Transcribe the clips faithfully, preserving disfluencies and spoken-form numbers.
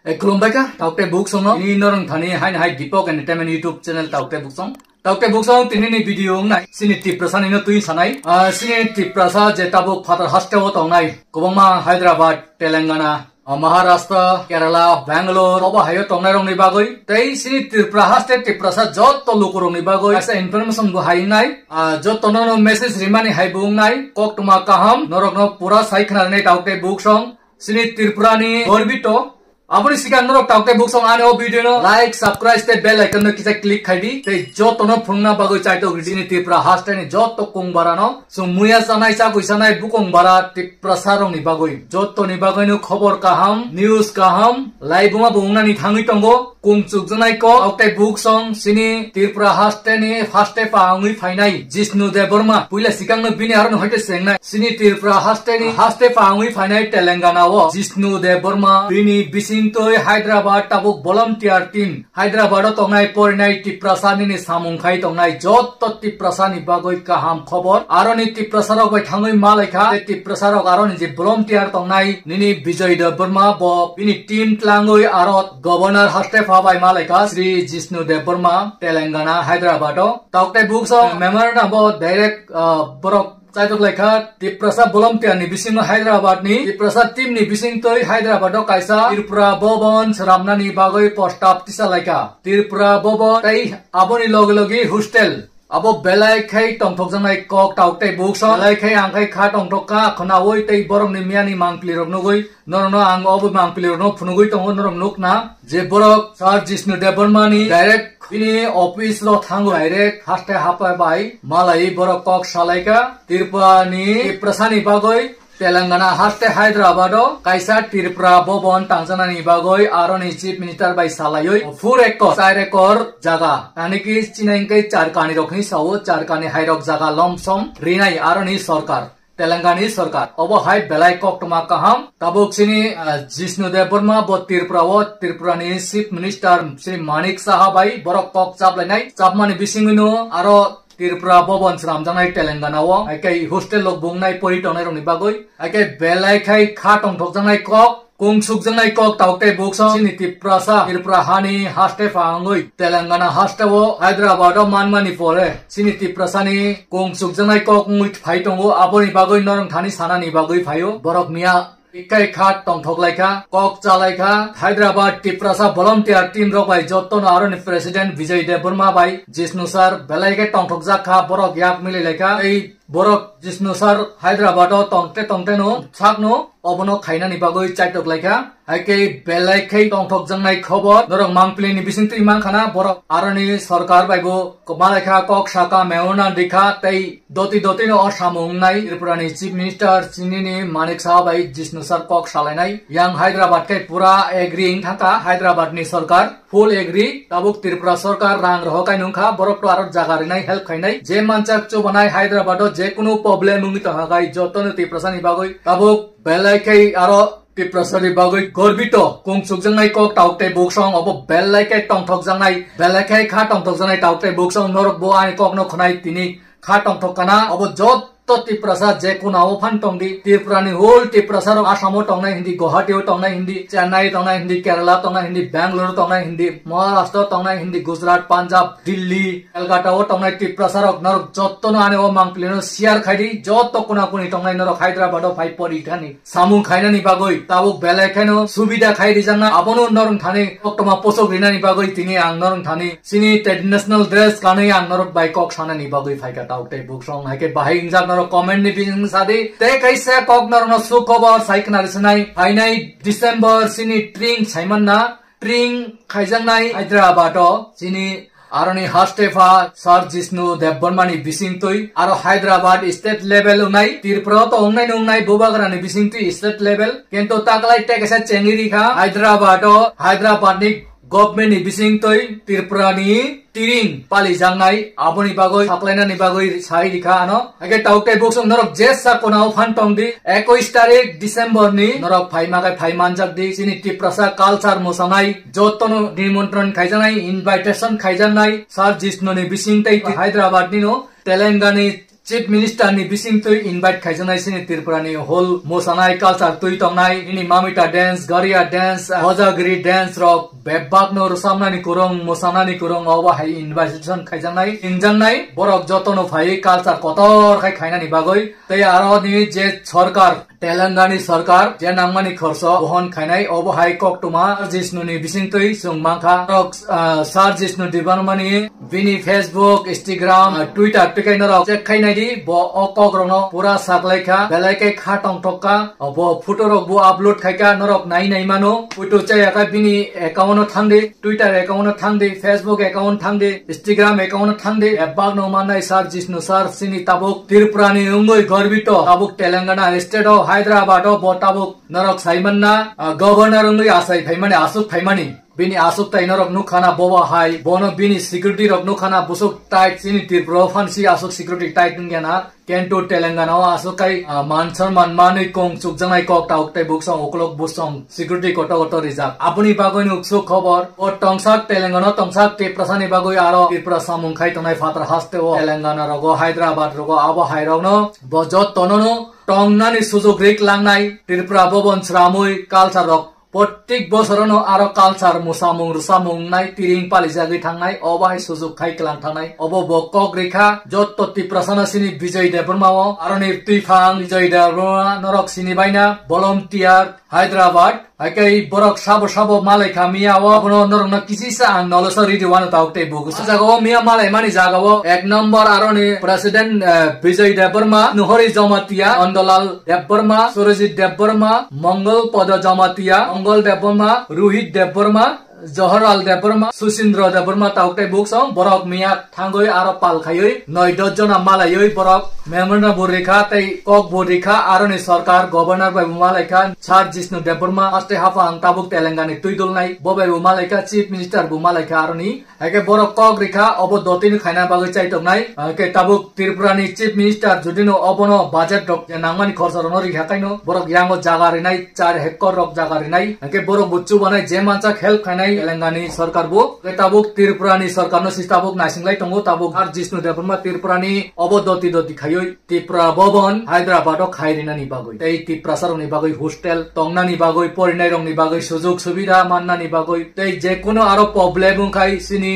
E, khulumbai kha, taukte buksong no. Ini norong thani hain hai Deepak Entertainment YouTube channel taukte buksong. Taukte buksong tini ni video wngnai. Sini Tiprasa ni no twi sanai. Ah, sini Tiprasa je tabuk phatar haste o tongnai. Kwbangma Hyderabad, Telangana, ah, Maharashtra, Kerala, Bangalore, obo hayo tongnai rokni bagwi. Tei sini Tripura haste Tiprasa jotto lukurokni bagwi kaisa information bo hai wngnai. Ah, jotto no no message rimani hai bo wngnai. Koktwma kaham, norok no pura sai khna rinai taukte buksong. Sini Tripura ni gorbito. Aboni sikang norok taukte buksong ani o video no like, subscribe tei bell icon no kisa click khai di. Tei joto no phunukna bagwi chaitok ridi ni Tripura haste ni joto kung bara no. Chwng muya sanai, chakui sanai, bukung bara Tiprasa rok ni bagwi. Joto ni bagwi no khobor kaham, news kaham, laibuma bo wngnani thangwi tongo. Kung chukjaknai kok, taukte buksong sini Tripura haste ni haste pa wngwi phainai Jishnu Debbarma. Puila sikang no bini aro no hoite sengnai. Sini Tripura haste ni haste pa wngwi phainai Telangana o Jishnu Debbarma bini bisingtwi Hyderabad tabuk volunteer team Hyderabad o tongnai porinai Tiprasa nini samung khai tongnai jotto Tiprasa ni bagwi kaham khobor. Aro ni Tiprasa rok bai thangwi malaikha. Tei Tiprasa rok aro ni je volunteer tongnai nini Bijoy Debbarma bo bini team tlangwi aro governor haste pha bai malaikha Sri Jishnu Debbarma Telangana Hyderabad o. Taukte buksong memorandum bo direct, ah, borok chaitok laikha Tiprasa volunteer ni bisingo Hyderabad ni Tiprasa team ni bisingtwi Hyderabad o kaisa Tripura Bhavan sramnani bagwi prostab tisa laikha. Tripura Bhavan tei aboni loge loge hostel abo belai khai tongthokjaknai kok taukte buksong belai khai ang khai kha tongthok kha khwnaui tei borokni miyani mangpili rok nugui. Norokno ang obo mangpili rokno phunugui tongo, norok nukna je borok Sir Jishnu Debbarma ni direct bini office ro thango, direct haste hapai bai malai borok kok salaika Tripura ni Tiprasa ni bagoi Telangana haste Hyderabad o kaisa Tripura Bhavan tangjanani bagoi aroni Chief Minister bai salaioi four acre, char acre jaga, ani ki chinai hwnkhe char kani rok hinwi sao, char kani hai rok jaga lomsom rinai aroni sorkar. Telangani sorkar. Obo hai belai koktwma kaham. Tabuk sini, ah, Jishnu Debbarma bo Tripura o, Tripura ni Chief Minister Shri Manik Saha bai borok kok chaplainai. Chapmani bisingwino aro Tripura Bhavan sramjaknai Telangana o. Hai khe hostel rok bungnai pori tongnai rokni bagwi. Hai khe belai khai kha tongthokjaknai kok. Kung sukjaknai kok tabuk tei buksong chini Tiprasa, Tripura hani haste phangwi Telangana haste o Hyderabad o manmani pore chini Tiprasa ni kung sukjaknai kok wngwi phai tongo, aboni bagwi norong thani sanani bagwi phaio. Borok miya ikai kha tongthok laikha, kok cha laikha. Hyderabad Tiprasa volunteer team rok bai jottono aroni president Vijay Debbarma bai Jishnu sir belai khe tongthok jak kha, borok yak mili laikha. Ei Borok Jishnu sir Hyderabad o tongte tongte no sakno obono khainani bagwi chaitok laikha. Hai khe belai khai tongthok jaknai khobor. Norok mangpili ni bisingtwi mankhana borok aroni sorkar bai bo kwma laikha, kok saka, meona dikha tei doti doti no o samung wngnai Tripura ni Chief Minister chini ni Manik Saha bai Jishnu sir kok salainai. Yang Hyderabad khe pura agree wng thangkha Hyderabad ni sorkar. Full agree, tabuk Tripura sorkar rang rohor kai nungkha, borok to aro jaga rinai help khainai. Je manchak chubanai Hyderabad o je kunu problem wngwi tongkha kai jotono Tiprasa ni bagwi. Tabuk belai khai aro Tiprasa ni bagwi gorbito kung sukjaknai kok tabuk tei buksong obo belai khai tongthok jaknai, belai khai kha tongthok jaknai tabuk tei buksong norok bo ani kok no khwnai tini kha tongthok kana obo jot to Tiprasa je kuna o phan tong di, Tripura ni whole Tiprasa rok Assam o tongnai hindi, Guwahati o tongnai hindi, Chennai o tongnai hindi, Kerala o tongnai hindi, Bangalore o tongnai hindi, Maharashtra o tongnai hindi, Gujarat, Punjab, Delhi, Kolkata o tongnai Tiprasa rok norok jotto no ani o mangpili no share khai di, jotto kuna kuni tongnai norok Hyderabad o phai pori thani samung khainani bagwi tabuk belai khaino subida khai rijakna abono norong thani koktoma posok rinani bagwi tini ang norong thani Chini traditional dress kanwi ang norok bai kok sanani bagwi phaikha tabuk tei buksong hai khe bahai wngjak norok comment ni bising sadi tei kaisa kok norokno suk khobor sai khna rwswnai phainai December chini tring saimanna tring khaijaknai Hyderabad o chini aroni haste pha Sir Jishnu Debbarma ni bisingtwi aro Hyderabad state level wngnai Tripura o to wngnai wngnai Bubagra ni bisingtwi state level kintu taklai tei kaisa chengwi rikha Hyderabad o Hyderabad ni Government ni bisingtwi Tripura ni tiring palijaknai aboni bagwi saklainani bagwi sai rikha ano. Hakhe tabuk tei buksong norok jesa konao phan tong di, ekais tarik December ni norok phaima khe phai manjak di. Chini Tiprasa culture mosanai jotono nimontron khaijaknai, invitation khaijaknai Sir Jishnu ni bising tei Hyderabad ni no Telangana ni Chief Minister ni bisingtwi invite khaijaknai chini Tripura ni whole mosanai culture twi tongnai, nini Mamita dance, Garia dance, Hojagiri dance rok bebak no rwchapnani kwrwng, mosanani kwrwng obo hai invitation khaijaknai, tingjaknai, borok joto no phai culture kotor khai khainani bagwi. Tei aro ni je sarkar, Telangana sarkar je nangmani khorso bohon khainai, obo hai koktwma Jishnu ni bisingtwi chwng mankha. Norok, ah, Sir Jishnu Debbarma ni bini Facebook, Instagram, ah, Twitter twikai norok check khainai di, bo o kok rokno pura saklaikha, belai khe kha tongthok kha, bo photo rok bo upload khaikha, norok nai nai mano, photo chaya kha bini account no thangdi, Twitter account no thangdi, Facebook account thangdi, Instagram account no thangdi, ebak no manai Sir Jishnu sir chini tabuk Tripura ni wngwi gorbito, tabuk Telangana state o Hyderabad o bo tabuk norok saimanna, ah, governor wngwi asai phaimani, aswk phaimani. Bini aswk tai norok nukhana bobo hai, bono bini security rok nukhana busuk tight chini Tripura o phansi aswk security tight wngya na. Kento Telangana o aswk kai, ah, man sonman manwi kong chukjaknai kok tabuk tei buksong uklok busong security koto koto rijak. Aboni bagwi ni uksuk khobor, o tongsak Telangana o tongsak Tiprasa ni bagwi aro Tripura samung khai tongnai phatar haste o Telangana rogo, Hyderabad rogo, abo hai rokno bo jottono no tongnani sujuk rik langnai Tripura Bhaban sramwi culture rok Prottek bosorono aro culture musamung rwsamung wngnai tiring palijagwi thangnai, obo hai sujuk khai kwlang thangnai. Obo bo kok rikha, jotto Tiprasano sini Bijoy Debbarma o, aroni twiphang Bijoy Debbarma norok sini baina, volunteer, Hyderabad, hai khe borok sabo sabo malaikha miya o, abono norokno kisisa ang nolesa ridi wano tabuk tei bugus. O jaga o miya malaimani jaga o ek number aroni president, eh, Bijoy Debbarma, Nuhori Jamatia, Nandalal Debbarma, Surajit Debbarma, Mongol Podo Jamatia, Mongol Debbarma, Rohit Debbarma, Johorlal Debbarma, Susindra Debbarma tabuk tei buksong borok miya thangwi aro pal khaiwi noi dos jona malaiwi borok memorandum bo rikha tei kok bo rikha aroni sorkar governor bai bo malaikha Sir Jishnu Debbarma haste haphang tabuk Telangana twi dulnai bo bai bo malaikha chief minister bo malaikha aroni Hai khe borok kok rikha, obo dotino khaina bagwi chaitoknai. Hai khe tabuk Tripura ni Chief Minister judino obono budget rok je nangmani khorsa rokno rikha kaino, borok yango jaga rinai, char hektor rok jaga rinai. Hai khe borok bo chubanai je mansak help khainai Telangani sorkar bo. Hai khe tabuk Tripura ni sorkar no si tabuk naising lai tongo, tabuk ar Jishnu Debbarma Tripura ni obo doti doti khaiwi Tipra Bhaban Hyderabad o khai rinani bagwi, tei Tiprasa rokni bagwi hostel tongnani bagwi, porinai rokni bagwi sujok subida mannani bagwi, tei je kono aro problem wngkhai chini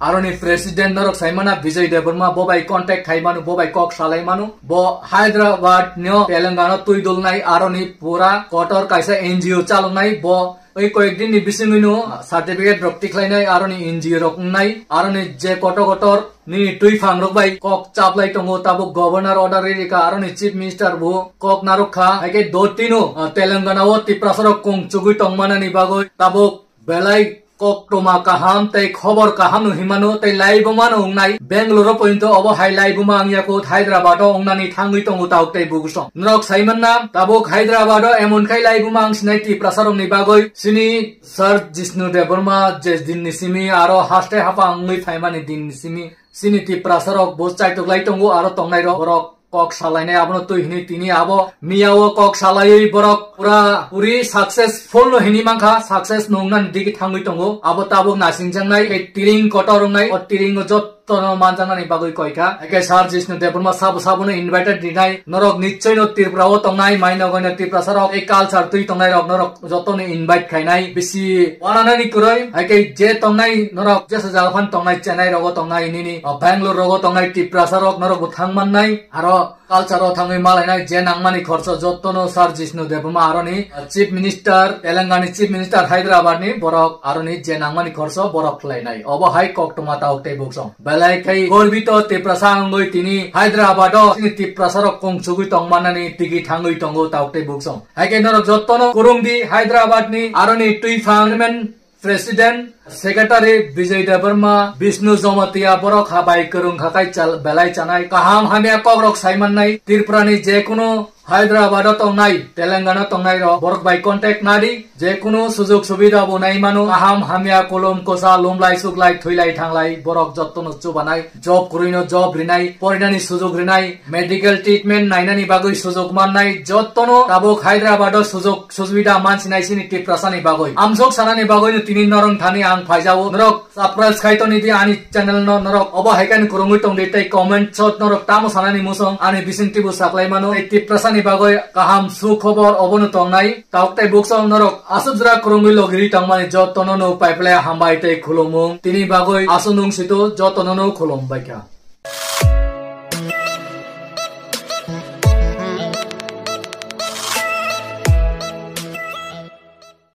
aroni president norok saimana Bijoy Debbarma bo bai contact khai mano, bo bai kok salai mano. Bo Hyderabad no Telangana twi dulnai aroni pura kotor kaisa N G O chaloknai bo Oi koyek din ni bisingwi no certificate rok tikhlainai, aroni N G O rok wngnai, aroni je kotor kotor nini twiphang rok bai kok chaplai tongo, tabuk governor order ri rikha, aroni chief minister bo kok narwk kha. Hai khe dotino, ah, Telangana o Tiprasa rok kong chugwi tongmanani bagwi tabuk belai koktwma kaham tei khobor kaham no hinmano tei laibuma no wngnai. Bangalore o pointo obo hai laibuma wngya kho, Hyderabad o wngnani thangwi tongo tabuk tei buguso. Norok saimanna tabuk Hyderabad o emon khai laibuma wng sinai Tiprasa rokni bagwi. Chini Sir Jishnu Debbarma je din ni simi aro haste hapha wngwi phaimani din ni simi chini Tiprasa rok bo chaitok lai tongo aro tongnai rok borok kok salainai abono twi hwnwi tini abo miya o kok salaiwi borok pura puri successful no hwnwi mankha, success no wngnani digi thangwi tongo. Abo tabuk naisingjaknai tei tiring kotor wngnai, o tiring o jotto no manjaknani bagwi koikha. Hai khe Sir Jishnu Debbarma sabo sabo no invited rinai, norok nichoi no Tripura o tongnai, mai nogoino Tiprasa rok ei culture twi tongnai rok norok jotono invite khainai, bisi wananani kwrwi. Hai khe je tongnai norok jesa jaga phan tongnai, Chennai rogo tongnai, nini, o, Bangalore rogo tongnai Tiprasa rok norok bo thang mannai, aro culture o thangwi malainai je nangmani khorso jottono Sir Jishnu Debbarma aroni, o, Chief Minister, Telangana Chief Minister Hyderabad ni borok aroni je nangmani khorso borok khlainai. Obo hai koktwma tabuk tei buksong. Belai khai gorbito Tiprasa wngwi tini Hyderabad o chini Tiprasa rok kong chugwi tongmannani tigi thangwi tongo tabuk tei buksong. Hai khe norok jottono kwrwng di Hyderabad ni aroni twiphang chairman, president, secretary Bijoy Debbarma, Bishnu Jamatia borok ha bai kwrwng kha khai chal-, belai chanai. Kaham hamya kok rok sai mannai. Tripura ni je kono Hyderabad o tongnai, Telangana tongnai rok borok bai contact nadi, je kunu sujog subida bo nai mano, aham hamya, kolom kosa, lomlai suklai, thoilai thanglai, borok jottono chubanai, job kwrwino job rinai, porinani sujog rinai, medical treatment nainani bagwi sujog mannai, jottono tabuk Hyderabad o sujog subida mansinai sini Tiprasani bagwi. Amsok sanani bagwino tini norong thani ang phaijao, norok Surprise khai toni di ani channel no norok obo hai khe ani kwrwngwi tong di tei comment shot norok tamo sanani musong ani bising tibu saklai mano tei Tiprasa ni bagwi kaham su khobor obono tongnai tok tei buksong norok aswk jora kwrwngwi logiri tongmani jotono no paiple hambai tei khulumung tini bagwi aswk nung sito jotono no khulum baikha.